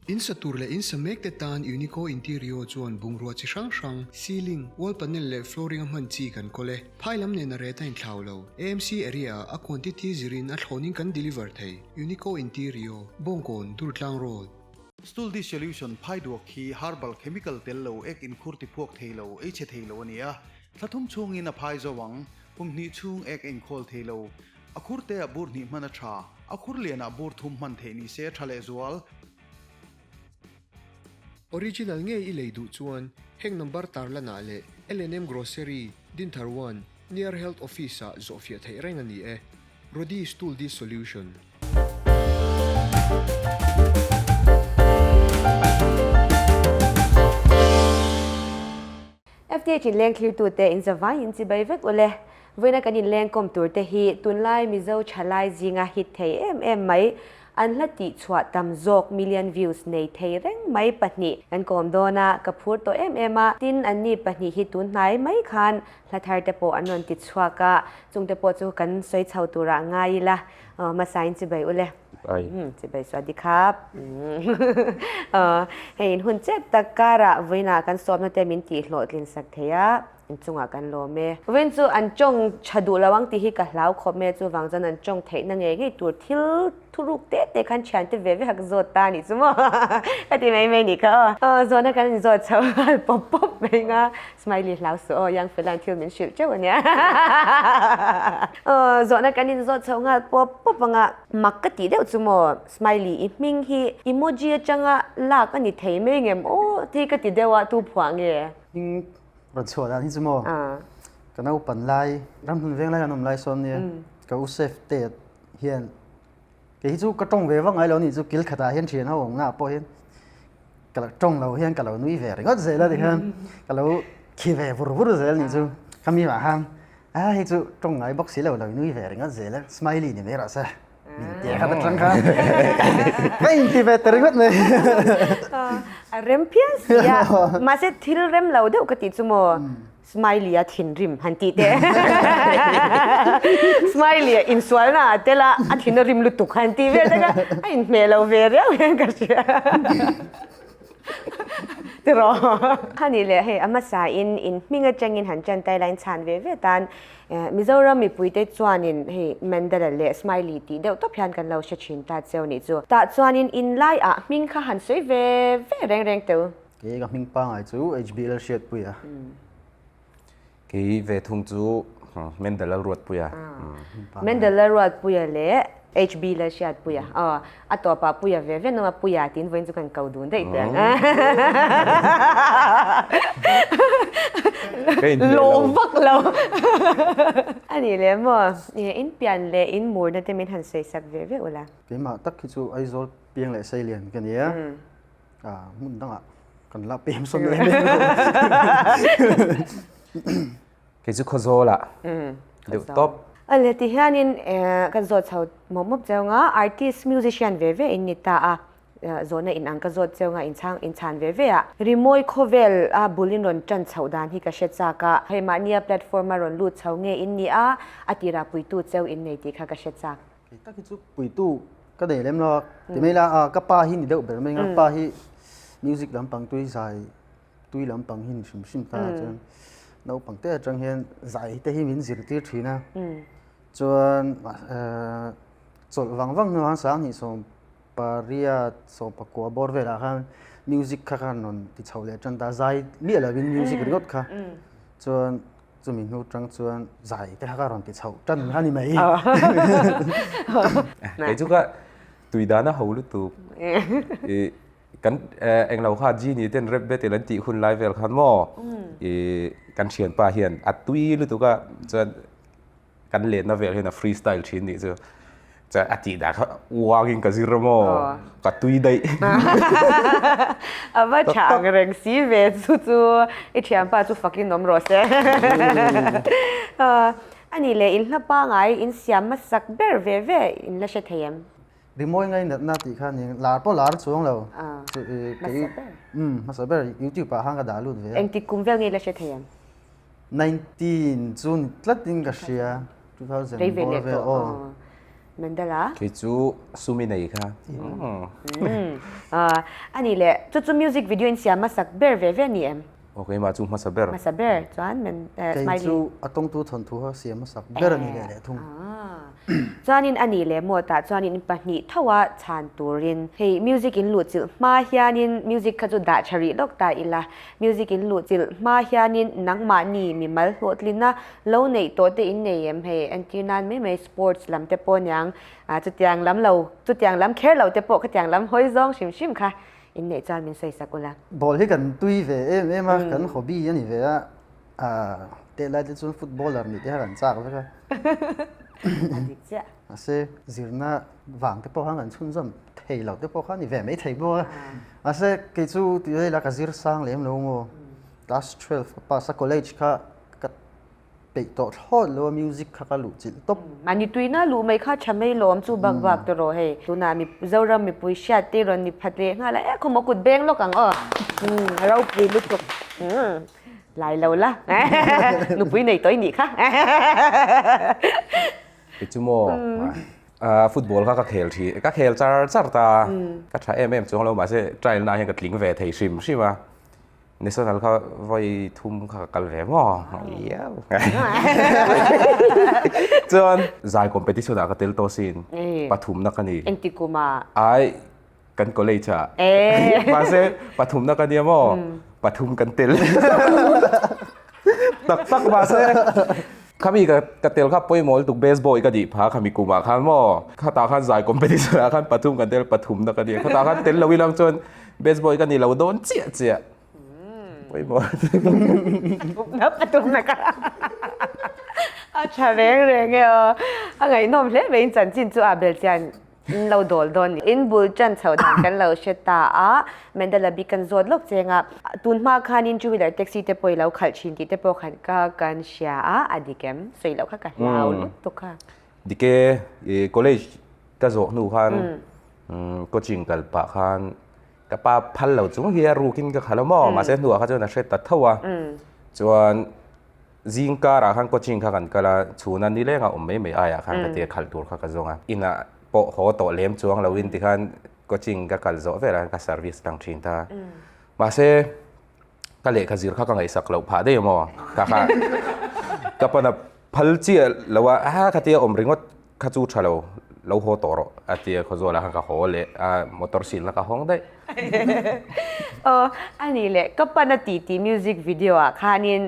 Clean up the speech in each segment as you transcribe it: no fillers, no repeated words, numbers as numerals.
In sa tur leh in sa mek te tan Unico Interior chuan bungrua chi hrang hrang, ceiling, wall panel leh flooring a hman chi kan kawl e. Phai lam nen a ret a inthlau lo. AMC area ah a quantity zirin a thlawnin kan deliver thei. Unico Interior, Bawngkawn, Durtlang Road. Stool dissolution phai duak hi herbal chemical tel lo ek inkhur tiphuak thei lo, ei chhe thei lo a ni a. Thla thum chhungin a phai zo ang. Kum hnih chhung ek a inkhawl thei lo. A khur te ah bur hnih hman a tha. A khur lian ah bur thum hman theih ni se a tha lehzual. Original ngei i lei duh chuan heng number tarlanah leh L&M Grocery, Dinthar One, Near Health Office ah zawhfiah theih reng a ni e. Rodi Stool Dissolution. FTH inleng thlirtute in zavai in chibai vek ule. Vawiina kan inleng kawm tur te hi tunlai Mizo thalai zinga hit thei em em mai, an hla tih chhuah tam zawk million views nei thei reng mai pahnih kan kawm dawn a, ka phur tawh em em a. Tin, anni pahnih hi tun hnai mai khan hla thar te pawh an rawn ti chhuak a, chung te pawh chu kan sawi chho turah ngai ila, hmasa in chibai ule. Chibai suah dik khap. Hei in hun chep tak karah vawiinah kan sawmna te min tih hlawhtlin sak thei a, inchungah kan lawm e. Vawiin chu an tawng tha duh lo ang tih hi ka hlau khawp mai a, chuvang chuan an tawng theihna ngei ngei tur thil thuruk te te khan thian te ve ve hak zawt ta anih chu maw ka ti mai mai nih kha aw. Zawhna kan inzawt chho nghal pawp pawp mai nga Smiley hlau suh aw, Young Fella-in thil min hrilh teuh ania. Zawhna kan inzawt chho nghal pawp pawp anga mak ka tih deuh chu maw Smiley i hming hi emoji atanga lak a ni thei mai ngem aw tih ka ti deuh a, tu phuah nge? Hming rawn chhuah dan hi chu maw ka naupan lai ramhlun veng lai an awm lai sawn nia ka u Sef te hian kei hi chu ka tawng ve vak ngai lo nih chu kil khatah hian thian ho awm na pawh hian ka lo tawng lo hian ka lo nui ve ringawt zel a tikhan ka lo khi ve vur vur zel nih chu khami mah khan a hei chu tawng ngai bawk si lo lo nui ve ringawt zel a smiley ni mai rawh se min tia kha atang khan ka inti ve ta ringawt mai a rem phian si a mahse thil rem lo deuh ka tih chu maw Smiley a thinrim han tih teh. Smiley a insualna ah tel a, a thin a rim lutuk han tih vel te kha a inhmeh lo ve riau hian ka hria. Tiraw? Hani leh hei a hmasa in in hming atangin han tan tai la in chhan ve ve tan Mizoram mipuite chuanin hei Mandela leh Smiley tih deuh tawp hian kan lo hre thin ta cheu nih chu. Tah chuanin in laiah hming kha han sawi ve ve reng reng teu. Kei ka hming pangai chu HBL Hriatpuia. Kei ve thung chu Mendel Lalruatpuia. Mendel Lalruatpuia leh HB Lalhriatpuia. Aw, a tawpah Puia ve ve nawm a, Puia tiin vawiin chu kan ko dun daih teh ang. Lawm vak lo. A nih leh maw, in pian leh in murna te min han sawisak ve ve ula. Keimah tak hi chu Aizawl piang leh Seilian ka nia. hmun dangah kan la pem sawn em em lo. Kei chu Khawzawlah deuh tawp. Ale ti hianin kan zawt chho mawp mawp cheu nga artist musician ve ve in ni ta a zawhna in ang ka zawt cheu nga in chhang in chhan ve ve a rimawi khawvel a bul in rawn tan chhoh dan hi ka hre chak a hei mahnia platform a rawn lut chho nge in ni a a tirah puitu cheu in nei tih kha ka hre chak. Kei tak hi chu puitu ka nei lem lo a, ti mai la ka pa hi ni deuh ber mai ang a, pa hi music lampang tui zai tui lampang hi ni hrim hrim ta chuan naupang te atang hian zai te hi min zirtir thin a, chuan chawlh vang vang hnuah khan sang hnih sawm pariat sawm pakua bawr velah khan music kha khan rawn ti chho leh tan ta, zai miah lovin music ringawt kha chuan Chumi hnu tang chuan zai te kha ka rawn ti chhoh tan kha ni mai. Kei chu ka tui dan a ho lutuk. I kan englo kha Genie ten rap battle an tih hun lai vel khan maw i kan thianpa hian a tui lutuk a chuan kan lenna vel hian a freestyle thin nih chu. Chuan a tih dan kha uangin ka zir a maw? Ka tui daih. A va tha ang reng si ve chu chu i thianpa chu fakin awm rawh se. A nih leh in hla pangai in siam hmasak ber ve ve in la hre thei em? Rimawi ngainatna tih kha ni lar pawh lar chuang lo. Hmasa ber. Hmasa ber YouTube ah khan ka dah lut ve a. Engtik kum vel nge i la hre thei em? 19 chu ni tlatin ka hria 2000 Rei ve leh tawh aw. Mendala. Kei chu sumi nei kha. A nih leh, chu chu music video in siam hmasak ber ve ve a ni em? Aw keimah chu hmasa ber. Hmasa ber chuan men Kei Smiley. chu a tawngtu thawnthu kha siam hmasak ber a ni leh leh thung. Chuanin a nih leh maw tah chuanin in 2 tho a chhan turin hei music in luh chilh hma hianin music kha chu dah tha rih lawk ta ila music in luh chilh hma hianin nangmahni mimal hlawhtlina lo neih tawh te in nei em hei entir nan mai mai sports lam te pawh aniang ah chutiang lam lo chutiang lam kher lo te pawh khatiang lam hawi zawng hrim hrim kha in neih chuan min sawi sak ula. Ball hi kan tui ve em em a, kan hobby a ni ve a, ah teh lai te chuan footballer nih te kha kan chak vek a. A dik chiah. Mahse zirna vang te pawh khan kan chhunzawm thei lo te pawh kha a ni ve mai thei bawk a. Mahse kei chu tih vel a ka zir sang lem lo maw, class 12 ka pass a college kha ka peih tawh thlawt lo a music kha ka luh chilh tawp. Mahni tuina luh mai kha tha mai lawm chu bak bak te rawh hei tunah mi Zoram mipui hriat te rawn ni phat leh nghal a e khawmaw kut beng lawk ang aw a ropui lutuk lai lo la nupui nei tawh i nih kha. Kei chu maw football kha ka khel thi ka khel char char ta ka tha em em chuang lo mahse trial na hian ka tling ve thei hrim hrim a. National kha vawi thum kha ka kal ve maw? Iau. Chuan zai competition ah ka tel tawh sin. Pathumna ka ni. Engti kuma? Ai kan college ah. Mahse pathumna ka nia maw? Pathum kan tel. Tak tak mahse khami ka ka tel kha pawimawh lutuk best boy ka nih phah khami kumah khan maw? Khatah khan zai competition ah khan pathum kan tel pathumna ka nia. Khatah khan tel lo ilang chuan Best boy ka ni lo dawn chiah chiah. Pawimawh. Pathum na ka. A tha reng reng e aw. A ngaihnawm hle mai in chanchin chu a bel chian in lo dawl dawn ni. In bul chan chho dan kan lo hre ta a. Mendala bik kan zawt lawk cheng a. Tun hma khanin two wheeler taxi te pawh i lo khalh thin tih te pawh khan ka kan hria a. A dik em? Sawi loh kha ka hlau lutuk a. Dik e, i college ka zawh hnu khan coaching kal pah khan ka pa phal lo chung hi a rukin ka khalh a maw mahse hnuah kha chuan a hre ta tho a chuan zing karah khan coaching kha kan kal a chhuna nileng a awm mai mai aiah khan ka tia khalh tur kha ka zawng a inah pawh haw tawh lem chuang loin tikhan coaching ka kal zawh velah khan ka service tang thin ta mahse ka lehkha zir kha ka ngaihsak loh phah daih maw ka kha ka pana phal chiah lo a a khatia awm ringawt kha chu tha lo lo haw tawh rawh a tia khawzawl ah khan ka haw leh a motor sil na ka hawng daih. Aw a nih leh ka pana tih tih music video ah khanin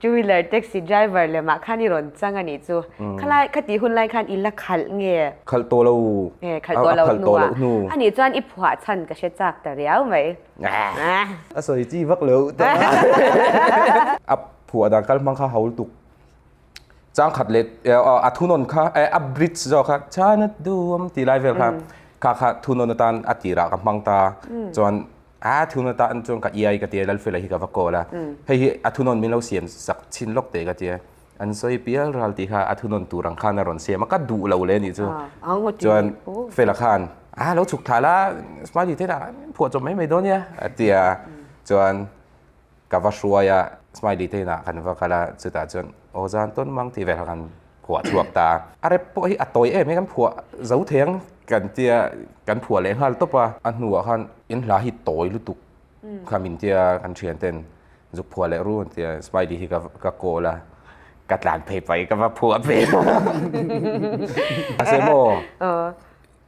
two wheeler taxi driver lemah khan i rawn chang a nih chu khalai khatih hun lai khan i la khalh nge? Khalh tawh lo khalh tawh loh hnu ah a nih chuan i phuah chhan ka hre chak ta riau mai. A sawi chi vak lo ta a phuah dan kal hmang kha ho lutuk chang khat leh a thunawn kha a bridge zawk kha chana duam tih lai vel kha kha kha thunawn atan a tirah ka hmang ta chuan a thunawn atan chuan ka iai ka tia Lalfela hi ka va call a hei hi a thunawn min lo siam sak chhin lawk teh ka tia an sawi pial ral tih kha a thunawn tur ang khan a rawn siam a ka duh lo leh anih chu chuan Fela khan a lo chhuk thla la Smiley te lah phuah chawp mai mai dawn nia a tia chuan Ka va hruai a, Smiley te inah kan va kal a, chutah chuan aw zan tawn mang tih vel kha kan phuah chhuak ta a. A rep pawh hi a tawi em hi kan phuah zo thei ang kan tia kan phuah leh nghal tawp a. A hnuah khan in hla hi tawi lutuk kha min tia kan thian ten zuk phuah leh ru an tia Smiley hi ka call a, ka tlan phei pai ka va phuah ve. Mahse maw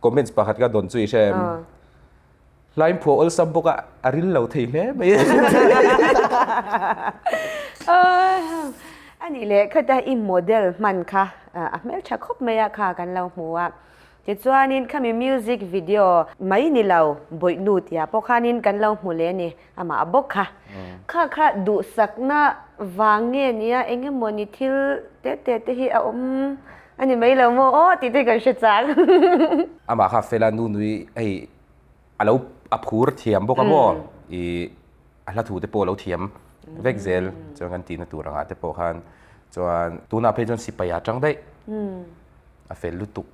comments pakhat ka dawn chu i hre em? Hlain phuah awlsam bawk a, a ril lo thei hle mai. A nih leh khata i model hman kha a hmeltha khawp mai a kha kan lo hmu a. Tichuanin khami music video mai ni lo Bawihnu tihah pawh khanin kan lo hmu leh a ni, amah bawk kha. Kha kha duhsakna vang nge nia eng emaw ni thil te te te hi a awm a ni mai lo maw aw tih te kan hre chang. Amah kha Fela nu nui hei a lo a phur thiam bawk a maw i a hla thu te pawh a lo thiam vek zel chuan kan tihna tur angah te pawh khan chuan tunah phei chuan sipai a tang daih a fel lutuk.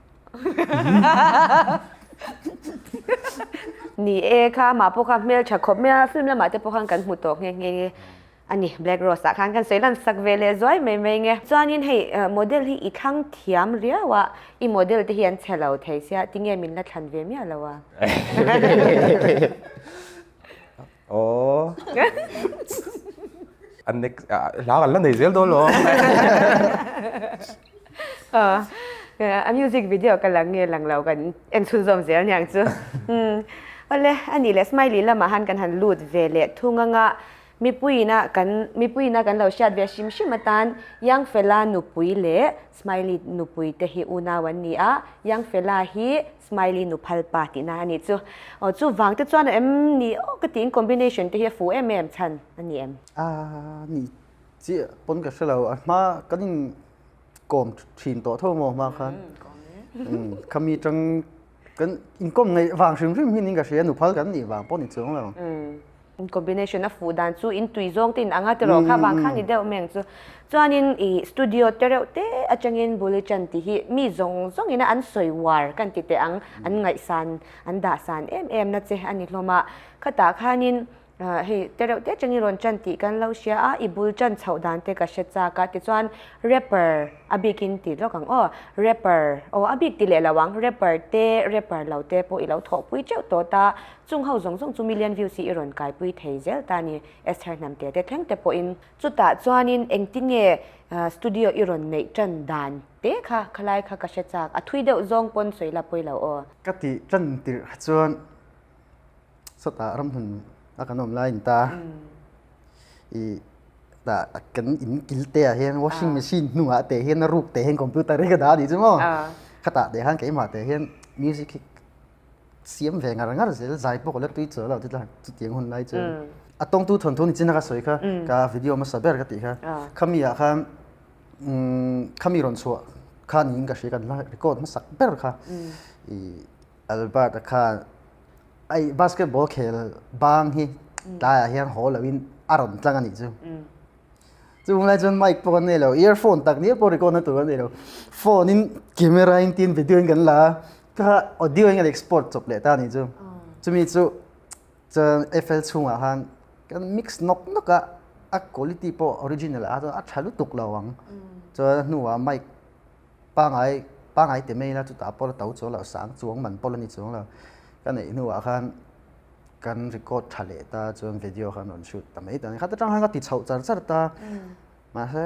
Ni e kha amah pawh kha hmeltha khawp mai a film lamah te pawh khan kan hmu tawh nghe nghe. A ni, Black Rose ah khan kan sawi lan sak ve leh zuai mai mai nge. Chuanin hei model hi i thlang thiam riau a, i model te hi an chhe lo thei sia, tinge min la thlan ve miah lo a? Aww. A next hla kan la nei zel dawn lo. A music video ka lang nge lang lo kan en chhunzawm zel niang chu. Awle, a nih leh Smiley lamah han kan han lut ve leh thung anga mipuiina kan mipuiina kan lo hriat ve hrim hrim atan Young Fella nupui leh Smiley nupui te hi unau an ni a, Young Fella hi Smiley nu phal pa tihna a nih chu. Aw chuvang te chuan a em ni aw ka tiin combination te hi a fuh em em chhan a ni em? A ni chiah pawn ka hre lo, a hma kan in kawm thin tawh tho maw hma khan khami tang kan inkawm ngaih vang hrim hrim hin in ka hria nu phal kan nih vang pawh ni chuang lo. Combination a fuh dan chu in tui zawng te in anga te rawh kha vang khan ni deuh meng chu. Chuanin i studio te reuh te atangin bul i chan tih hi mi zawng zawng ina an sawi uar kan ti teh ang an ngaihsan an dahsan em em na che a ni hlawm a. Khatah khanin Hei te reuh te atangin rawn chan tih kan lo hria a, i bul chan chhoh dan te ka hre chak a, tichuan rapper a bikin ti lawk ang aw, rapper aw a bik ti leh lo ang, rapper te rapper lo te pawh i lo thawhpui teuh tawh ta, chung ho zawng zawng chu million views hi i rawn kaipui thei zel ta a ni, Esther Hnamte te thleng te pawhin. Chutah chuanin engtinge studio i rawn neih tan dan te kha khalai kha ka hre chak, a thui deuh zawng pawn sawi la pawi lo aw. Ka tih tan tirh chuan Sawtah ramhmun a kan awm lai in ta i tah kan in kil te ah hian washing machine hnungah te hian a ruk te hian computer hi ka dah a nih chu maw khatah te khan keimah te hian music hi siam ve ngar ngar zel zai pawh ka la tui chuang lo chu chutiang hun lai chuan a tawngtu thawnthu ni chin a ka sawi kha ka video hmasa ber ka tih kha khami ah khan khami rawn chhuah kha niin ka hria kan la record hmasak ber kha i Albert-a khan ai basketball khel bang hi tlaiah hian haw loin a rawn tlang a nih chu. Chung lai chuan mic pawh kan nei lo, earphone tak nia pawh record na tur kan nei lo. Phone in camera in tin video in kan la a, kha audio in kan export chawp leh ta a nih chu. Chumi chu chuan FL chhungah khan kan mix nawk nawk a, a quality pawh original ah chuan a tha lutuk lo ang. Chuan a hnuah mic Pangai pangai ti mai ila chutah pawh la to chuang lo sang chuang man pawh la ni chuang lo ka neih hnuah khan kan record tha leh ta chuan video khan rawn shoot ta mai ta ni khat atang khan ka ti chhoh char char ta mahse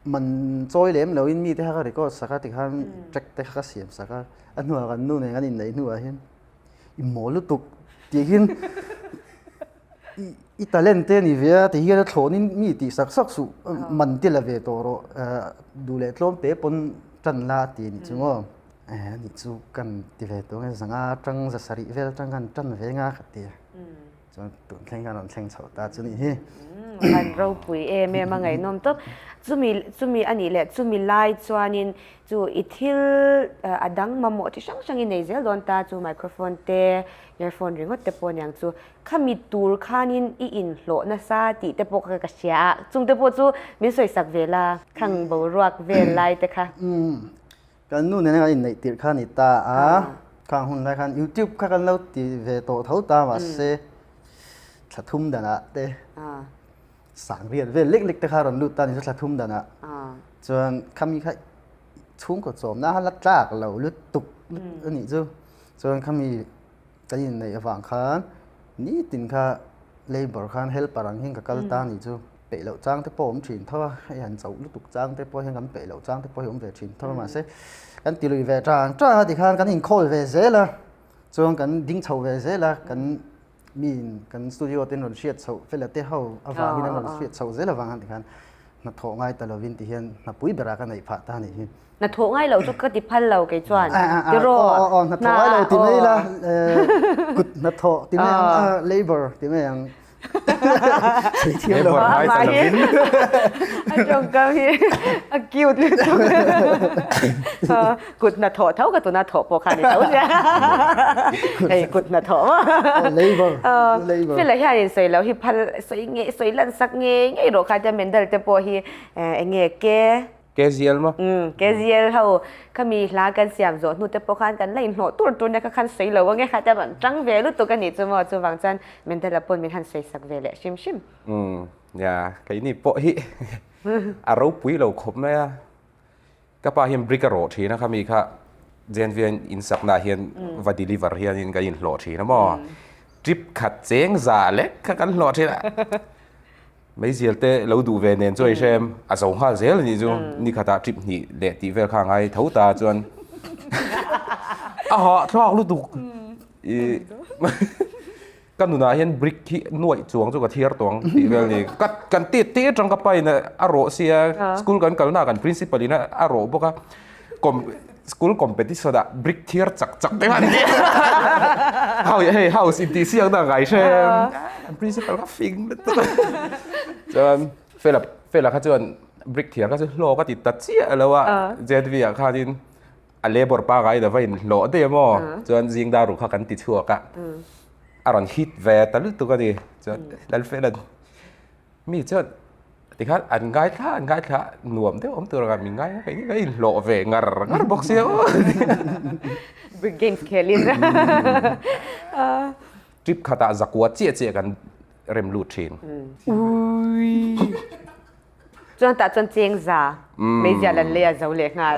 man chawi lem lo in mite kha ka record sak a tikhan track te kha ka siam sak a a hnuah kan nu nen kan inneih hnuah hian i mawl lutuk tih hian I talent te a ni ve a, ti hian a thlawnin mi tih sak sak suh, man te la ve tawh rawh, duh leh tlawm te pawn tan la a ti a nih chu maw? A nih chu kan ti ve tawh nge, zanga atang za sarih vel atang khan tan ve nga ka ti a, chuan tun thleng khan rawn thleng chhoh ta chu nih hi. An ropui em em a ngaihnawm tawp. Chumi chumi a nih leh chumi lai chuanin chu i thil a dang mamawh chi hrang hrang i nei zel dawn ta chu microphone te, earphone ringawt te pawh aniang chu. Khami tur khanin i inhlawh nasa tih te pawh kha ka hria a, chung te pawh chu min sawisak ve la, khang boruak vel lai te kha. Umm, kan nu nena kan inneih tirh kha a ni ta a, khang hun lai khan YouTube kha kan lo ti ve tawh tho ta mahse thla thum danah te sang riat vel lek lek te kha rawn lut ta a ni chu thla thum danah chuan khami kha chhungkaw chawmna a la tlak lo lutuk a nih chu, chuan khami Ka inneih avang khan nitin kha labour khan helper ang hian ka kal ta a nih chu. Peih loh chang te pawh a awm thin tho a, hei han chauh lutuk chang te pawh hian kan peih loh chang te pawh hi a awm ve thin tho a mahse kan ti lui ve tang tang a tikhan kan inkhâwl ve zel a, chuan kan ding chho ve zel a, kan miin kan studio te an rawn hriat chhoh fela te ho avangin an rawn hriat chhoh zel avang khan tikhan hnathawh ngai ta lovin ti hian hnapui berah ka neih phah ta a nih hi. Hnathawh ngai loh chu ka ti phal lo kei chuan tiraw. Aw aw hnathawh ngai lo ti mai ila kut hnathawh ti mai ang labour ti mai ang. Labour ngai ta lovin. A tawngkam hi a cute lutuk. Kut hnathawh tho ka tuna thawh pawh kha ni tho sia. Hei kut hnathawh maw. Labour labour. Fela hian in sawi loh hi phal sawi nge sawi lan sak ngei ngei rawh kha tia Mendal te pawh hi eng nge ke KZL maw? Umm, KZL ho khami hla kan siam zawh hnu te pawh khan kan la inhlawh tur tur nia kha khan sawi lo ange kha te rawn tang ve lutuk a nih chu maw chuvang chuan Mendela pawn min han sawi sak ve leh hrim hrim. Umm. Nia, keini pawh hi a ropui lo khawp mai a. Ka pa hian brick a rawh thin a, khami kha Jenvian in saknaah hian va deliver hianin kan inhlawh thin a maw. Trip khat cheng za lek kha kan hlawh thin a. Meizial te lo duh ve nen chu a hrem a zo nghal zel a nih chu. Ni khatah trip hnih leh tih vel kha a ngai tho ta chuan a hahthlak lutuk. I Ka nunah hian brick hi nuaih chuang chu ka thiar tawh ang tih vel ni. Ka kan tit tir atang ka pain a rawh sia school kan kalna kan principal in a rawh bawk a com school competition ah brick thiar chak chak te khan hau hei house in tih siak na ngai hrem kan principal kha fing lutuk a chuan fela fela kha chuan brick thiar kha chu hlawk a ti ta chiah lo a JNV ah khanin A labour pangai lova in hlawh daih a maw? Chuan zing dar ru kha kan ti chhuak a, a rawn hit ve ta lutuk a ni. Chuan Lalfela'n mi chuan tikhan an ngaithla an ngaithla nuam deuh awm tur anga min ngai a, kei ka inhlawh ve ngar ngar bawk sia aw. Brick games khelin. Trip khatah zakua chiah chiah kan rem lut thin. Ui. Chuan tah chuan cheng za meizial an lei a zo leh nghal.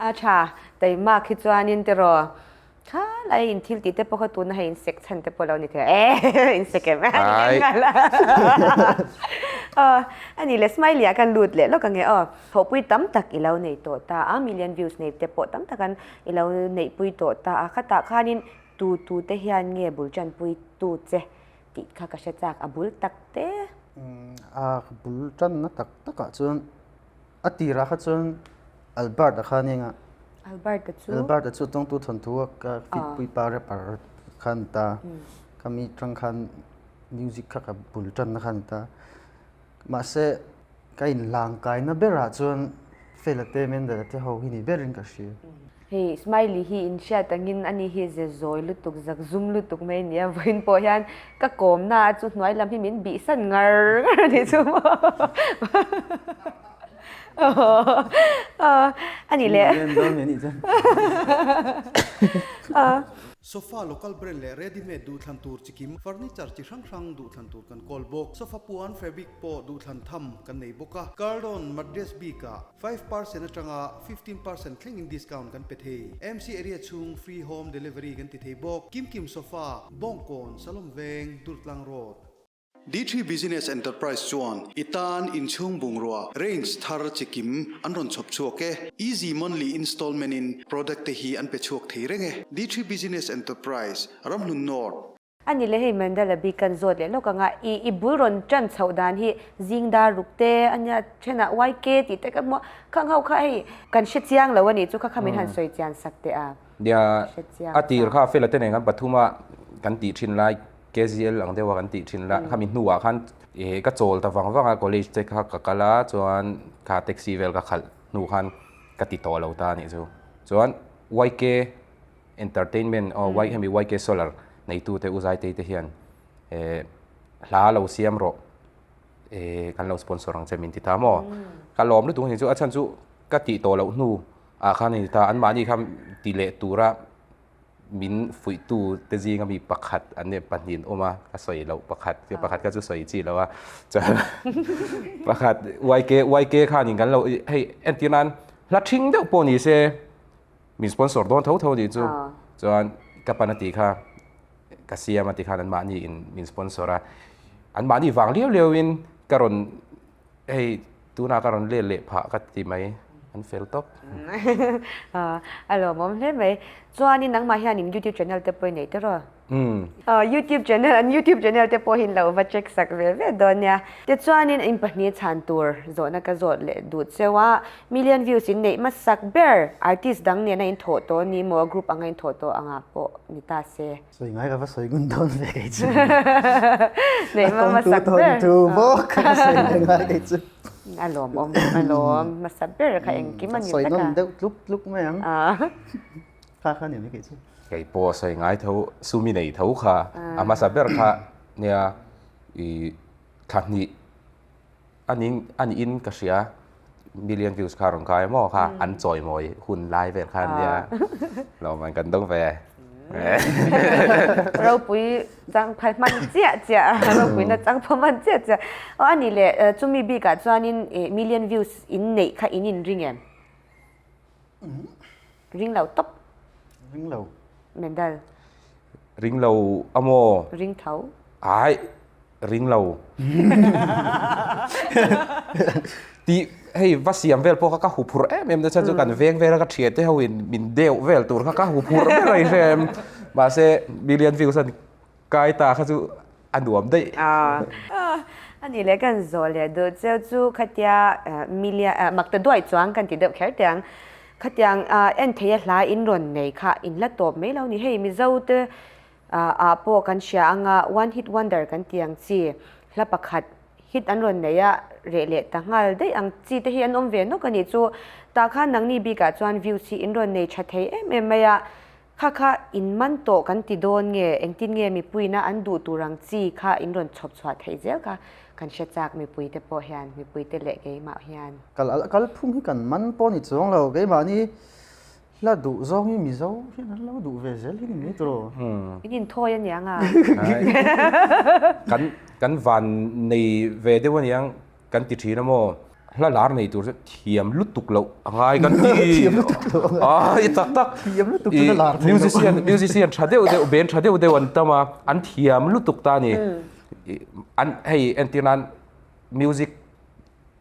A tha taimak hi chuanin tiraw kha lai in thil tih te pawh kha tuna hei in sek chhan te pawh lo ni thei a e in sek em a ni le smiley ah khan lut leh lawk ange aw thawhpui tam tak i lo nei tawh ta a million views nei te pawh tam tak an i lo neihpui tawh ta a khatah khanin tu tu te hian nge bul tanpui tu che tih kha ka hre chak a bul tak te. A bul tanna tak takah chuan a tirah kha chuan Albert a kha nia nga. Albert a chu? Albert a chu tawngtu thawnthu a ka fit pui pa rapper kha a ni ta. Khami tang khan music kha ka bul tanna kha a ni ta. Mahse ka inhlangkaina berah chuan Fela te Mendel te ho hi ni berin ka hria. Hei Smiley hi in hriat angin ani hi ze zawi lutuk zak zum lutuk mai a nia vawiin pawh hian ka kawmna a chu hnuai lam hi min bihsan ngar ngar a nih chu maw a nih leh. Sofa local brand leh ready made duhthlan tur chikim furniture chi hrang hrang duhthlan tur kan kawl bawk. Sofa puan fabric pawh duhthlan tham kan nei bawk a. Cardon mattress bikah 5% atanga 15% thlengin discount kan pe thei. MC area chhung free home delivery kan ti thei bawk. Kim Kim Sofa, Bawngkawn, Salom Veng, Durtlang Road. D3 Business Enterprise chuan i tan inchhung bungrua range thar chi kim an rawn chhawp chhuak e. Easy monthly installment in product te hi an pe chhuak thei reng e. D3 Business Enterprise, Ramhlun North. A ni le hei Mandala bik kan zawt leh lawk anga i i bul rawn tan chhoh dan hi zing dar ruk te a nia thenah YK tih te ka hmu a, khang ho kha hei kan hre chiang lo a nih chu kha kha min han sawi chian sak teh a. Nia a tir kha Fela te nen kan pathuma kan tih thin lai KZL ang deuha kan tih thin la khami hnuah khan ih ka chawl ta vang vang a college te kha ka kal a chuan kha taxi vel ka khalh hnu khan ka ti tawh lo ta a nih chu chuan YK Entertainment aw Y hemi YK Solar neitu te u Zaitei te hian eh hla lo siam rawh eh kan lo sponsor ang che min ti ta maw ka lawm lutuk ni chu a chhan chu ka tih tawh loh hnu ah khan a ni ta anmahni kha ti leh tura min fuihtu te zinga mi pakhat an nih pahnih an awm a ka sawi loh pakhat pakhat kha chu sawi chi lo a chuan pakhat YK YK khanin kan lo hei entir nan hla ṭhing deuh pawh ni se. Min sponsor dawn tho tho nih chu chuan ka pan a tih kha ka siam a ti khan anmahni in min sponsor a anmahni vang liau liau in ka rawn hei tunah ka rawn let leh phah ka ti mai an fel tawp. A lawmawm hle mai. Chuanin nangmah hianin youtube channel te pawh i nei tiraw? YouTube channel an YouTube channel te pawhin lo va check sak ve ve dawn nia. Tichuanin in pahnih chhan tur zawhna ka zawt leh duh cheu a, million views in neih hmasak ber artist dang nena in thawh tawh ni maw group anga in thawh tawh anga pawh ni ta se. Sawi ngai ka va sawi ngun dawn ve kei chu. Neih hma hmasak ber. A tawngtu thawnthu bawk ka sawi leh ngai kei chu. A lawmawm a lawm hmasa ber kha engkim a ni vek a. Sawi nawn deuh tluk tluk mai ang. Kha kha ni mai kei chu. Kei pawh sawi ngai tho sumi nei tho kha a hmasa ber kha nia i thla hnih a ning a niin ka hria million views kha rawn kai maw kha an chawimawi hun lai vel kha nia lawmman kan dawng ve. Ropui chang phal hman chiah chiah a, ropuina chang pha hman chiah chiah. Aw a nih leh chumi bikah chuanin million views in neih kha in inring em? Ring lo tawp. Ring lo. Mendal. Ring lo a maw? Ring tho. Ai, ring lo. Ti hei va siam vel pawh kha ka huphurh em em nasa chu kan veng vela ka thian te ho in min deuh vel tur kha ka huphurh ber a hre em. Mahse million views an kai ta kha chu a nuam daih. A nih leh kan zawh leh duh cheu chu khatia million makta duai chuang kan ti deuh kher teh ang. Khatiang en thei a hla in rawn nei kha in la tawp mai lo ni. Hei Mizo te ah pawh kan hria anga one hit wonder kan ti ang chi hla pakhat hit an rawn nei a reh leh ta nghal daih ang chi te hi an awm ve nawk a nih chu. Tah khan nangni bikah chuan views hi in rawn nei tha thei em em mai a. Kha kha in man tawh kan ti dawn nge engtin nge mipuiina an duh tur ang chi kha in rawn chhawp chhuah theih zel kha kan hre chak mipui te pawh hian mipui te leh keimah hian. Kal alh kal phung hi kan man pawh ni chuang lo keimahni hla duh zawng hi Mizo hian an lo duh ve zel hi ni mai tawh. In inthawi aniang a. Kan kan van nei ve deuh aniang Kan ti thin a maw? Hla lar nei tur chu thiam lutuk loh a ngai kan ti. Thiam lutuk loh a ngai. Ah, i tak tak. Thiam lutuk chu hla lar thei loh. Musician, musician tha deuh deuh, band tha deuh deuh an tam a, an thiam lutuk ta a ni. An hei entir nan music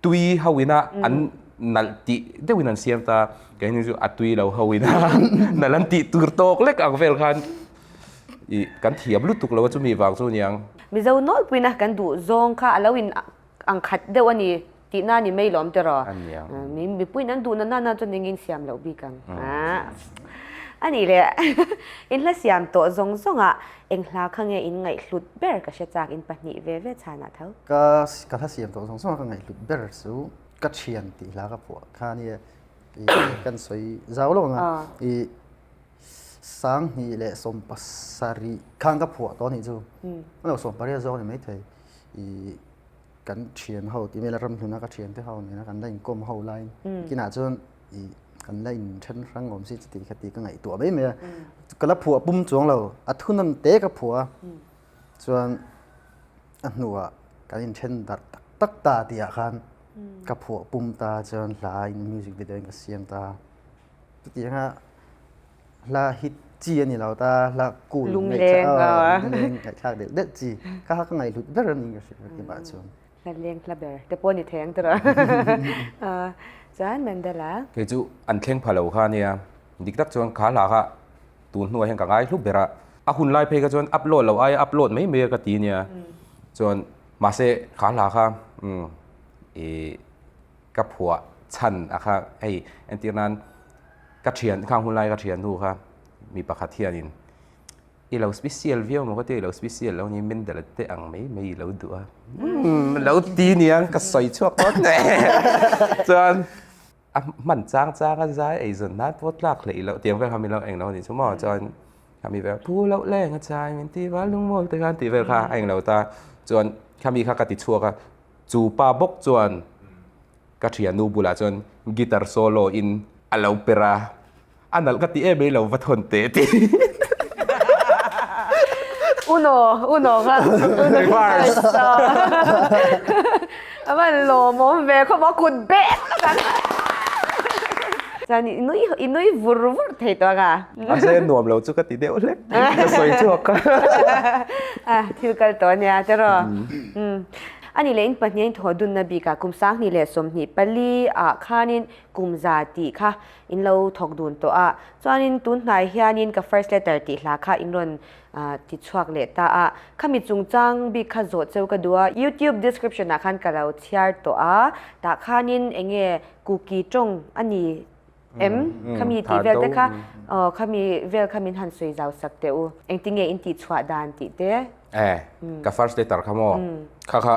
tui ho ina an nalh tih deuhin an siam ta, keini chu a tui lo ho ina nalh an tih tur tawk lek ang vel khan i kan thiam lutuk lo a chumi vang chu aniang. Mizo nawlpuina kan duh zawng kha a lo in ang khat deuh a ni tihna a ni mai lawm tiraw? Mi mipuiin an duhna nana chuan engin siam loh bik ang. A nih leh in hla siam tawh zawng zawngah eng hla kha nge in ngaihhlut ber ka hre chak in pahnih ve ve chhanah tho. Ka ka hla siam tawh zawng zawngah ka ngaihhlut ber chu ka thian tih hla ka phuah kha nia kan sawi zau lo ang a i Sanghnih leh sawmpasarih khan ka phuah tawh a nih chu. A lo sawmpariat zawk a ni maithei. I kan thian ho tih vel a ramhluna ka thian te ho nena kan la inkawm ho laiin kinah chuan i kan la inthen hrang awm si chuti kha ti ka ngaihtuah mai mai a. Ka la phuah pum chuang lo, a thunawn te ka phuah a. Chuan a hnuah kan inthen darh tak tak ta tihah khan ka phuah pum ta chuan hla in music video in ka siam ta. Chutianga hla hit chi a ni lo ta, hla cool Lungleng lungleng ngaihthlak deuh deuh chi. Ka ka ngaihhlut ber a ni ka hria ti pah chuan. Hla leng hla ber te pawh a ni thei ang tawh. Chuan Mandala. Kei chu an thleng pha lo kha a nia. Dik tak chuan kha hla kha tun hnuah hian ka ngaihlu ber a. A hun lai phei kha chuan upload loh aia upload mai mai a ka ti nia. Chuan mahse kha hla kha ih Ka phuah chhan a kha hei entir nan ka thian khang hun lai ka thian hnu kha mi pakhat hianin i lo special viau maw ka tia i lo special lo ni Mendel te ang mai mai i lo duh a lo ti niang ka sawi chhuak tawh hle chuan a hman chang chang a zai ei zawn nan pawh tlak hleih loh tiang vel kha min lo eng lo a nih chu maw chuan khami vel phu loh leng a chai min ti val lungmawl te khan tih vel kha a eng lo ta chuan khami kha ka ti chhuak a. Chu pa bawk chuan ka thiannu bulah chuan guitar solo in a lo per a, a nalh ka ti em em lo va thawn teh tih. Uno, uno kha. Reverse. A van lawmawm ve khawp a kut bek lawk ang. Chuan i nui i nui vur vur thei tawh ang a. Mahse nuam lo chu ka ti deuh hlek ka sawi chhuak a. Thil kal tawh ania tiraw. A nih leh in pahnih a inthaw dunna bikah kum 2024 ah khanin kum za tih kha in lo thawk dun tawh a. Chuanin tun hnai hianin ka first letter tih hla kha in rawn ti chhuak leh ta a. Khami chungchang bik kha zawh cheu ka duh a. YouTube description ah khan ka lo chhiar tawh a. Tah khanin eng nge Kuki tawng a ni em? Khami tih vel te kha khami vel kha min han sawi zau sak teh u. Engtin nge in tih chhuah dan tih te? E, ka first letter kha maw? Kha kha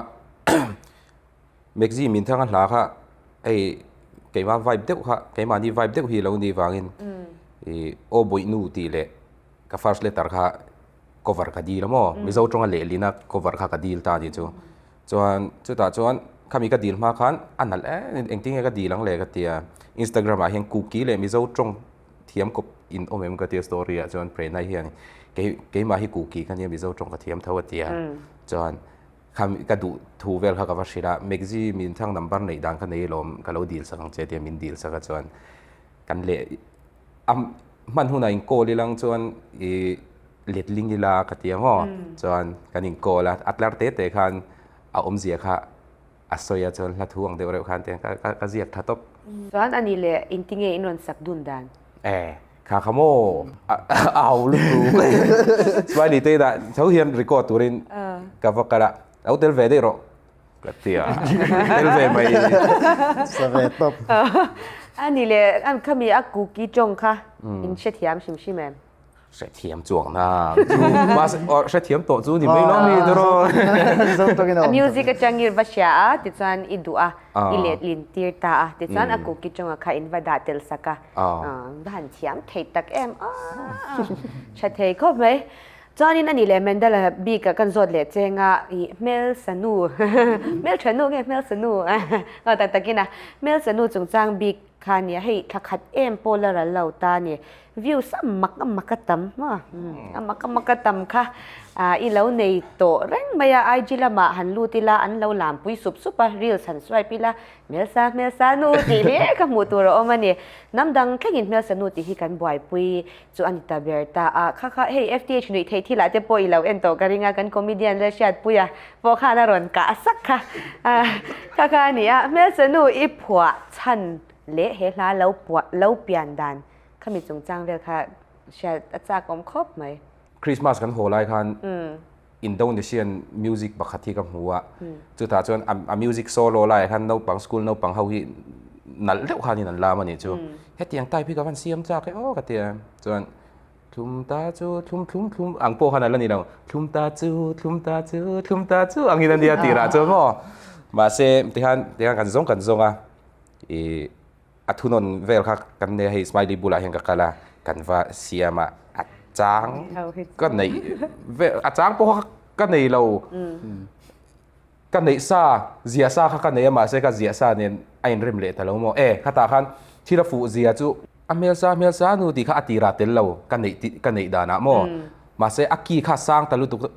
Maxi min thanga hla kha hei keimah vibe deuh kha keimahni vibe deuh hi lo ni vangin i aw bawihnu tih leh ka first letter kha cover ka dil a maw? Mizo tawnga lehlina cover kha ka dil ta a nih chu. Chuan chutah chuan khami ka dil hma khan a nalh em engtin nge ka dil ang le ka ti a, Instagram ah hian Kuki leh Mizo tawng thiam kawp in awm em ka tia story ah chuan Prerna hian kei keimah hi kuki ka nia Mizo tawng ka thiam tho a tia chuan kha ka duh thu vel kha ka va hrilh a Megzi min thang number neih dan kha nei alawm ka lo dil sak ang che tia min dil sak a chuan kan leh a hman hunah in call ilang chuan ih letling ila ka tia maw chuan kan in call a a tlar te te khan a awmzia kha a sawi a chuan hla thu ang deuh reuh khan tiang ka ka ziak tha tawp. Chuan a ni leh inti nge in rawn sak dun dan? E, kha kha maw a ho lutuk. Smiley te inah tho hian record turin ka va kal a, lo tel ve daih rawh ka ti a, tel ve mai. Sa ve tawp. A ni leh khami a kuki tawng kha in hrethiam hrim hrim em? Hrethiam chuang na chu mahse aw hrethiam tawh chu ni mai lo mi tiraw. A music atang i va hria a tichuan i duh a i letlin tir ta a tichuan a kuki tawng a kha in va dah tel sak a va han thiam thei tak em a tha thei khawp mai. Chuanin ani leh Mendala bik ah kan zawt leh cheng a i hmelsanu hmelthanu nge hmelsanu aw tak takin a hmelsanu chungchang bik Kha nia hei thla khat em pawh la ral lo ta ni. Views a mak a mak a tam maw? A mak a mak a tam kha i lo nei tawh reng mai a, IG lamah han lut ila an lo lampui sup sup a, reels han swipe ila hmelsa hmelsa nu tih hle kha hmuh tur a awm a ni. Hnam dang thlengin hmelsa nu tih hi kan buaipui chu a ni ta ber ta a, kha kha hei FTH nuih theih thilah te pawh i lo en tawh ka ring a, kan comedian la hriatpui a pawh khan a rawn kah sak kha kha kha a ni a, hmelsa nu i phuah chhan leh he hla lo puah lo pian dan khami chungchang vel kha hriat a chak awm khawp mai. Christmas kan haw lai khan Indonesian music pakhat hi ka hmu a, chutah chuan a music solo laiah khan naupang school naupang ho hi nalh deuh khanin an lam a nih chu. Hetiang type hi ka van siam chak e aw ka ti a, chuan thlum ta chu thlum thlum thlum ang pawh khan a la ni lo, thlum ta chu thlum ta chu thlum ta chu angin a nia tirah chuan maw. Mahse tikhan tikhan kan zawng kan zawng a ih A thunawn vel kha kan nei a, hei Smiley bulah hian ka kal a, kan va siam a, a chang ka neih vel, a chang pawh kha ka nei lo, ka neih sa, ziah sa kha ka nei a, mahse ka ziah sa nen a inrem leh ta lo maw? E, khatah khan thil a fuh zia chu a hmelsa hmelsa nu tih kha a tirah tel lo, ka neih tih ka neih danah maw? Mahse a ki kha sang ta lutuk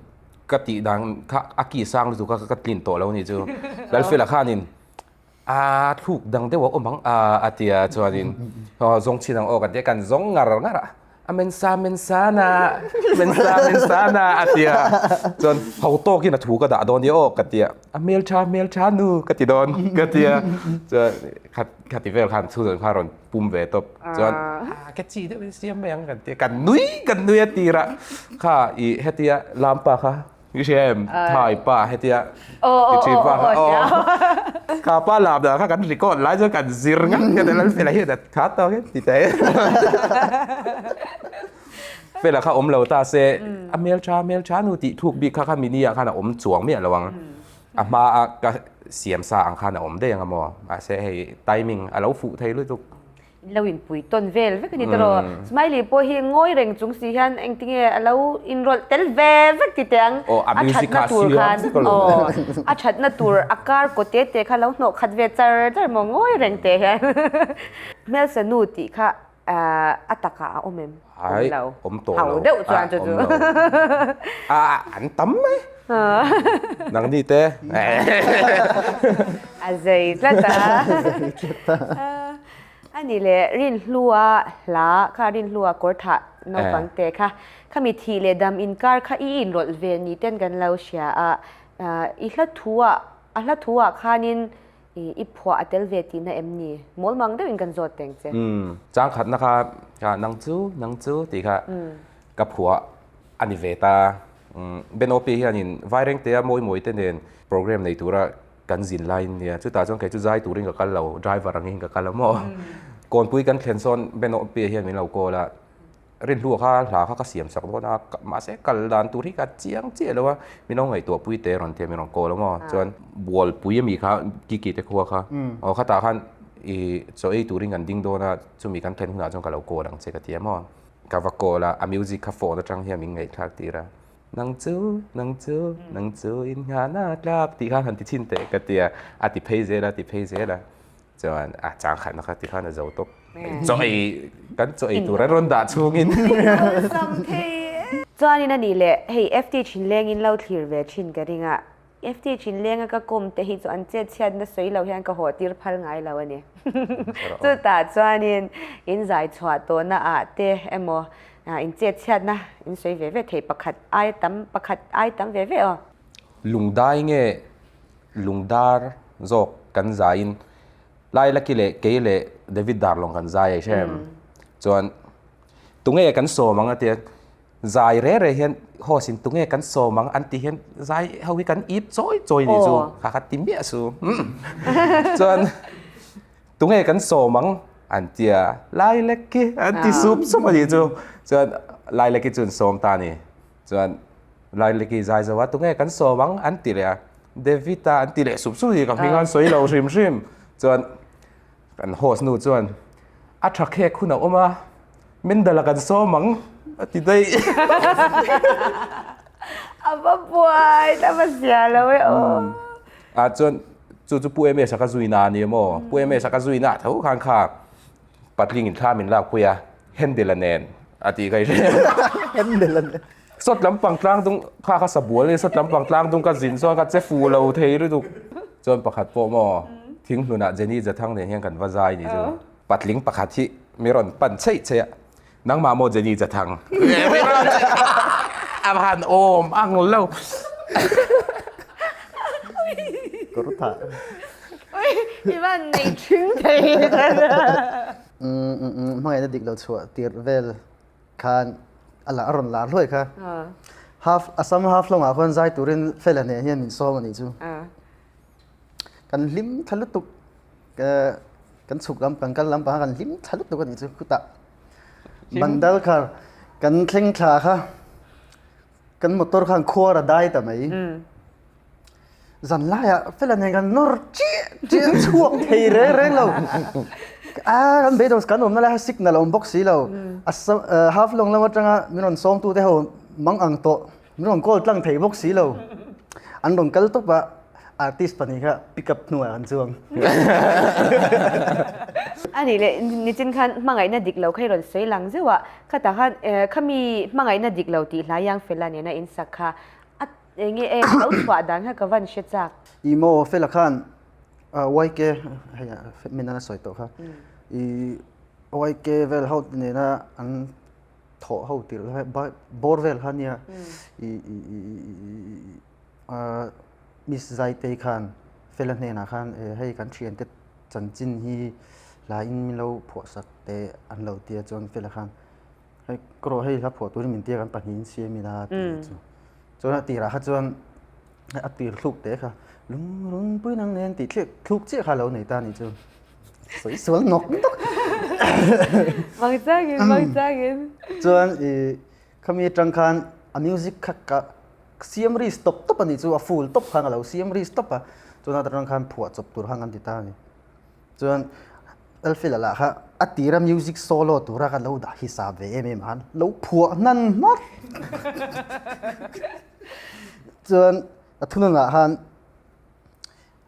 ka tih dan kha a ki sang lutuk kha ka tlin tawh lo a nih chu. Lalfela khanin A thluk dang deuh a awm ang a a ti a chuanin aw zawng chin ang aw kan ti a kan zawng ngar ngar a a mensa mensa na mensa mensa na a ti a chuan ho tawkin a thu ka dah dawn nia aw ka ti a a hmeltha hmeltha nu ka ti dawn ka ti a chuan khat khati vel khan chhunzawm kha a rawn pum ve tawp chuan a ka chi deuh in siam mai ang kan ti a kan nui kan nui a tirah kha ih hetia lampa kha I hria em? Thai pa hetia i ṭhi pa kha aw kha pa lam dah kha kan record lai chuan kan zir ngat ngat a Lalfela hian a kha tawk e ti ta e Fela kha awm lo ta se a hmelṭha hmelṭha nu tih thuk bik kha kha mini ah khan a awm chuang miah lo ang a hma a ka siam sa ang khan a awm daih ang a maw mahse hei timing a lo fuh thei lutuk. In lo inpui tawn vel vek a ni tawh. Smiley pawh hi ngawi reng chung si hian engtinge a lo inrawlh tel ve vek ti teh ang. A thatna tur khan aw a thatna tur a kar kaw te te kha lo hnawh khat ve char char maw ngawi reng teh hian. Hmelsa nu tih kha a takah a awm em? Awm lo. Awm tawh lo. Hau deuh chuan chu chu. A an tam mai. Nangni te. A zei tlat a. A ni le, Rinhlua hla kha, Rinhlua kawr thah naupang te kha, khami thih leh dam inkar kha i inrawlh ve ni ten kan lo hria a, i hla thu ah, a hla thu ah khanin i phuah a tel ve tihna em ni? Mawl mang deuhin kan zawt teng che. Umm, chang khatna kha, kha nang chu, nang chu tih kha ka phuah a ni ve ta. Umm, Ben Opi hianin Vairengtea mawi mawi te nen program nei tura kan zin laiin nia chutah chuan kei chu zai turin ka kal lo driver angin ka kal a maw kawnpui kan thlen sawn Benawpia hian min lo call a rinhlua kha hla kha ka siam sak dawn a mahse kal dan tur hi ka chiang chiah lo a min lo ngaihtuah pui te rawn tia min rawn call a maw chuan bualpui ami kha kiki te khua kha aw khatah khan i chaw ei turin kan ding dawn a chumi kan thlen hunah chuan ka lo call ang che ka ti a maw ka va call a a music kha phone atang hian min ngaihthlak tir a. Nang chu, nang chu, nang chu in nghahna tlak tih khan han ti chhin teh ka ti a, a ti phei zel a, ti phei zel a, chuan a chang khatna kha ti khan a zo tawp. Chaw ei kan chaw ei tur an rawn dah chhungin. Awlsam thei e. Chuanin a nih leh hei FT Thinlengin lo thlir ve thin ka ring a. FT Thinlenga ka kawm te hi chu an chet chhiatna sawi lo hian ka haw tir phal ngai lo a ni. Chutah chuanin in zai chhuah tawhna ah te emaw in chet chhiatna in sawi ve ve thei pakhat ai tam pakhat ai tam ve ve aw. Lungdai nge lungdar zawk kan zaiin Lailaki leh kei leh David Darlawng kan zai a hre em? Chuan tunge kan sawm ang a tia zai re re hian host in tunge kan sawm ang an ti hian zai ho hi kan ip chawi chawi ni chu kha kha ti miah su. Chuan tunge kan sawm ang an tia Lailaki an ti sup sup a nih chu. Chuan Lailaki chu an sawm ta a ni. Chuan Lailaki zai zo a tunge kan sawm ang an ti leh a, David a an ti leh sup sup hi ka hming an sawi lo hrim hrim. Chuan kan host nu chuan a tha khek hun a awm a, Mendal a kan sawm ang a ti daih. A va buai ta va zia lo e aw. A chuan chu chu Pu MS a ka zui na a ni maw? Pu MS a ka zui na tho khan kha Patling in thla min lak pui a, Handle a nen a tih ka i hre. Handle a nen. Sawt lampang tlang dung kha kha sabual a ni, sawt lampang tlang dung ka zin chuan ka che fu lo thei lutuk. Chuan pakhat pawh maw Thinghlunah Jenny Jathang nen hian kan va zai ni chu. Patling pakhat hi mi rawn pan chheih chheih a, nangmah maw Jenny Jathang? A han awm ang lo. Kawr thah. Ui, i van nei thing thei. Hmangaihna dik lo chhuah tirh vel khan a la a rawn lar hluai kha. Half Assam half lawngah khuan zai turin Fela nen hian min sawm a nih chu. Kan hlim thla lutuk kan chhuk lam kan kal lampang kan hlim thla lutuk a nih chu khutah Bandal khar kan thleng thla kha kan motor khan khuar a dai ta mai. Zan laiah fela nen kan nawr chiah chiah chhuak thei reng reng lo. A kan beidawng kan awmna lai kha signal a awm bawk si lo. A half long lam atanga min rawn sawm tute ho mang ang tawh min rawn call tlang thei bawk si lo. An rawn kal tawp a artist pahnih kha pick up hnuah an chuang. A nih leh nichin khan hmangaihna dik lo kha i rawn sawi lang zeuh a, khatah khan khami hmangaihna dik lo tih hlai yang fela nena in sak kha A enge e lo chhuah dan kha ka van hre chak. I maw fela khan YK hei min an a sawi tawh kha i YK vel ho nena an thawh ho tirh lai bawr vel kha nia i i i Miss Zaitei khan fela hnenah khan hei kan thiante chanchin hi hlaiin min lo phuah sak teh an lo tia chuan fela khan Hei ka rawh hei hla phuah turin min tia kan pahnihin siam ila tih chu. Chuan a tirah kha chuan a tir thluk te kha lungrun pui nang nen tih thliak thluk chiah kha a lo nei ta nih chu. Sawi sual nawk nawk. Mang changin mang changin. Chuan i khami atang khan a music kha ka siam ri stop tawp a nih chu a full tawp khan a lo siam ri stop a. Chuan a atang khan phuah chawp tur khan kan ti ta a ni. Chuan Elfila lah kha a tira music solo tura ka lo dah hisap ve em em a, lo phuah hnan hmak. Chuan a thununah khan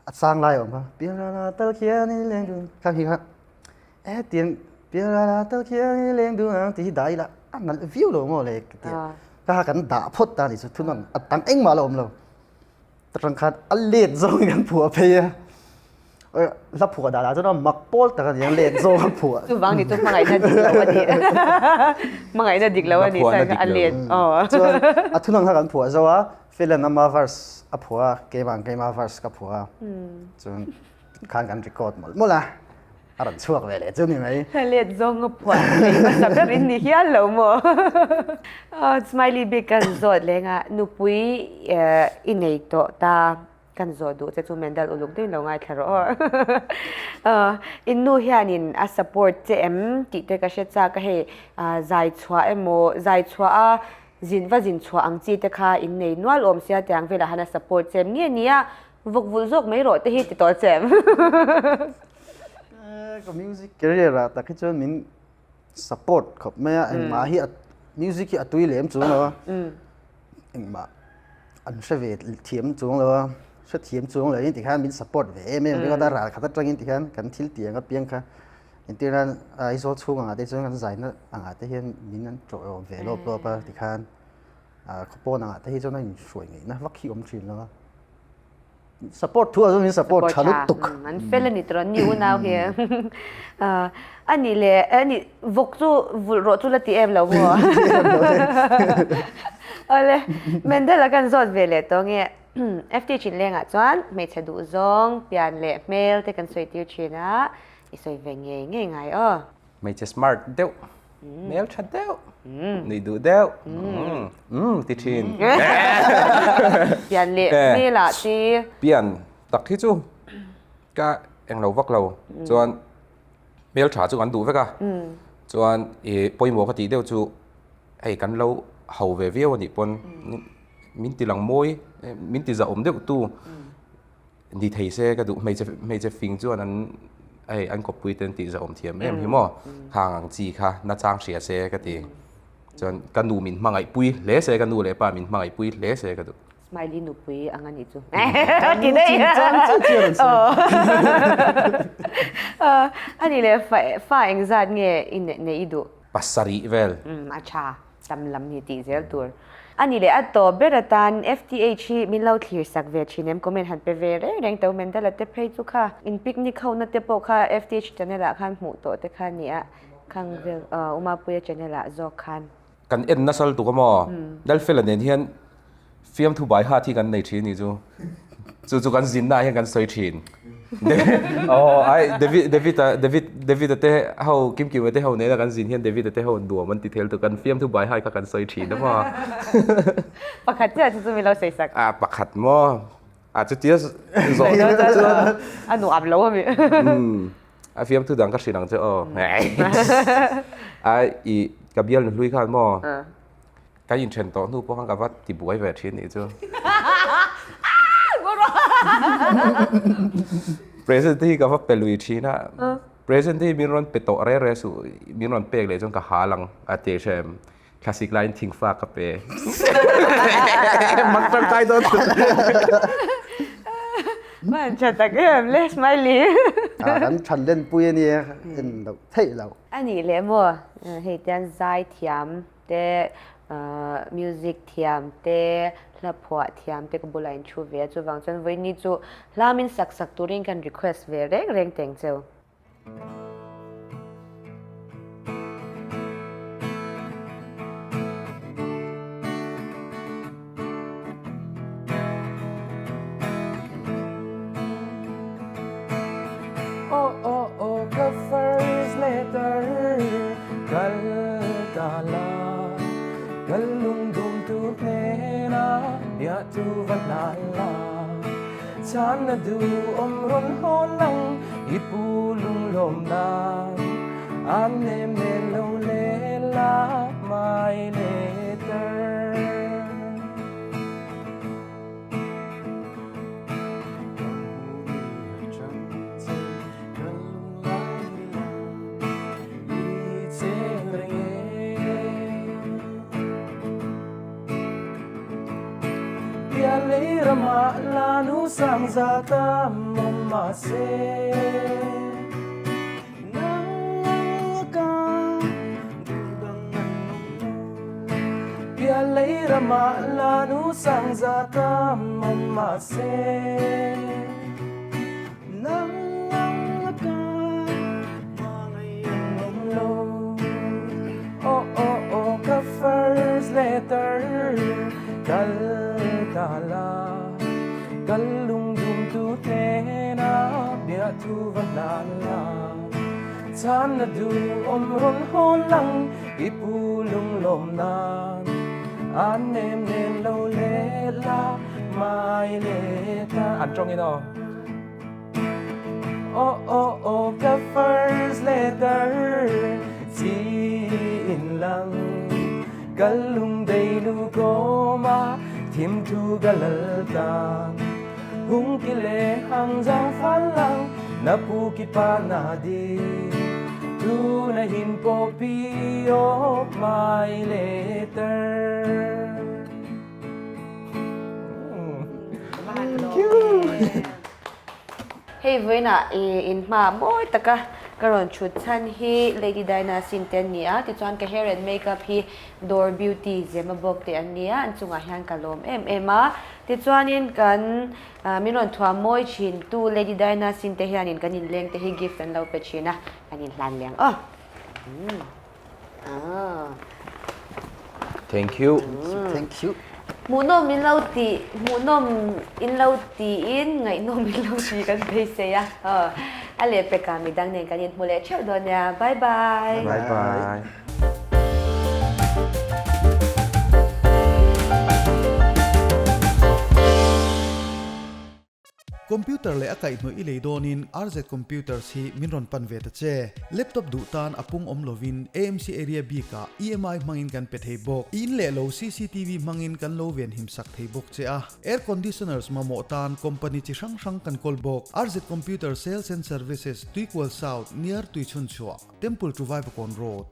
a chang lai a awm kha Pialala tal khian i leng dun kha hi kha e tiang Pialala tal khian i leng dun ang tih hi dah ila a nalh viau lo maw le ka ti a. Kha kha kan dah phawt ta a nih chu thunun a dang engmah la awm lo. Atang khan a let zawng in kan phuah phei a. Hla phuah dan ah chuan a mak pawl tak a ni a, let zawng a phuah. Chuvang ni chu hmangaihna dik lo a ni. Hmangaihna dik lo a ni chuan a let. Chuan a thunang kha kan phuah zo a, Felan ama verse a phuah a, keimah keima verse ka phuah a. Chuan khan kan record mawlh mawlh a. A rawn chhuak ve leh chu ni mai. Let zawng a phuah thei hmasa ber in ni hial lo maw? Smiley bik kan zawt leng a, nupui i nei tawh ta kan zawh duh che chu Mendal uluk deuhin lo ngaithla rawh aw. In nu hianin a support che em tih te ka hre chak a, hei zai chhuah emaw zai chhuah a zin va zin chhuah ang chi te kha in nei nual awm sia tiang velah han a support che em nge nia Vawk vulh zawk mai rawh te hi ti tawh che em? Ka music career ah tak hi chuan min support khawp mai a, engmah hi music hi a tui lem chuang lo a, engmah an hre ve thiam chuang lo a, hre thiam chuang lo in tikhan min support ve em em ringawt a, ral khat atangin tikhan kan thil tiang apiang kha. Entir nan Aizawl chhung angah te chuan kan zaina angah te hian min an ṭawh ve lawp lawp a tikhan khawpawn angah te hi chuan a inhruai ngeihna vak hi awm ṭhin lo a. Support thu ah chuan min support tha lutuk. An fel a ni tawh ni unau hi. A nih leh a nih vawk chu vulh rawh chu la ti em lo maw? Awle Mendel a kan zawt ve leh tawh nge FT Chinlengah chuan hmeichhe duh zawng pian leh hmel te kan sawi tir thin a i sawi ve ngei ngei ngai aw. Hmeichhe smart deuh, hmel tha deuh, nuih duh deuh, umm ti thin. Pian leh hmel ah ti. Pian tak hi chu ka englo vak lo chuan hmel tha chu kan duh vek a, chuan i pawimawh ka tih deuh chu hei kan lo ho ve viau a nih pawn min ti lang mawi, min ti zahawm deuh tu. Ni thei se ka duh hmeichhe hmeichhe fing chuan an hei an kawppui te an tih zahawm thiam em hi maw khang ang chi kha nachang hria se ka ti chuan ka nu min hmangaih pui hle se ka nu leh pa min hmangaih pui hle se ka duh. Smiley nupui ang a nih chu ti daih a nih leh fa engzat nge i neih i duh? Pasarih vel. A tha. Tam lam hi tih zel tur. A ni leh a tawp ber atan FTH hi min lo thlir sak ve thin em comment han pe ve reng reng tho Mendala te phei chu kha in picnic ho na te pawh kha FTH channel ah khan hmuh tawh te kha nia khang vel Umapuia channel ah zawk khan. Kan en nasal tuk a maw? Lalfela nen hian Fiamthu bai hat hi kan nei thin ni chu. Chu chu kan zinna hian kan sawi thin. Oh ai David David David David te ho Kim Kim te ho nena kan zin hian David te ho nuam an ti thel tu kan fiamthu bai hai kha kan sawi thin a maw. Pakhat chiah chu chu min lo sawi sak. A pakhat maw. A chutia zawh chuan a nuam lo ami. A fiamthu dang ka hrilh ang che aw. Ai i ka bial nu hlui khan maw. Ka inthen tawh hnu pawh khan ka va ti buai ve thin nih chu. Present te hi ka va pe lui thin a. Present te hi min rawn pe tawh re re suh, min rawn pek leh chuan ka hal ang a ti hrem. Thlasik laiin thingfa ka pe. Mak tangkai dawn chu. Man tha tak em le Smiley. Kan than lenpui a nia, en loh theih loh. A nih leh maw, hei tian zai thiam te music thiam te hla phuah thiam te ka bulah in thu ve a chuvang chuan vawiini chu hla min sak sak turin kan request ve reng reng teng cheu. Aw aw aw ka first letter kal ta la kal lungdum tu hnena bia tu va hlan la chan na du awm rawn haw lang i pu lunglawm nan an nem nen lo le la my letter. Chhan na duh awm rawn haw lang i pu lunglawm nan an nem nen lo let la mai let a an tawng in aw. Aw aw aw ka first letter chi in lang ka lung dei lu kawma thim thu ka lal tlang hung ki le hang zang fal lang na pu ki pa na di thu na hin po pi aw my letter. Hei vawiinah i in hma mawi taka Ka rawn thut chhan hi Lady Diana sin te an ni a, tichuan ka hair and makeup hi Dawr Beauty Zema bawk te an ni a, an chungah hian ka lawm em em a. Tichuanin kan min rawn thuam mawi thin tu Lady Diana sin te hianin kan inleng te hi gift an lo pe thin a, kan inhlan leng aw. Thank you. Thank you. Hmuhnawm in lo ti, hmuhnawm in lo tiin ngaihnawm in lo ti kan beisei a. A lehpekah midang nen kan inhmu leh theuh dawn nia. Bye bye. Bye bye. Computer leh a kaihhnawih i lei dawnin RZ Computers hi min rawn pan ve ta che. Laptop duh tan a pung awm lovin AMC area bikah EMI hmangin kan pe thei bawk. I in leh lo cctv hmangin kan lo venhim sak thei bawk che a. Air conditioners mamawh tan company chi hrang hrang kan kawl bawk. RZ Computer Sales and Services, Tuikual South, near Tuichhunchhuah, Temple to Vaivakawn Road.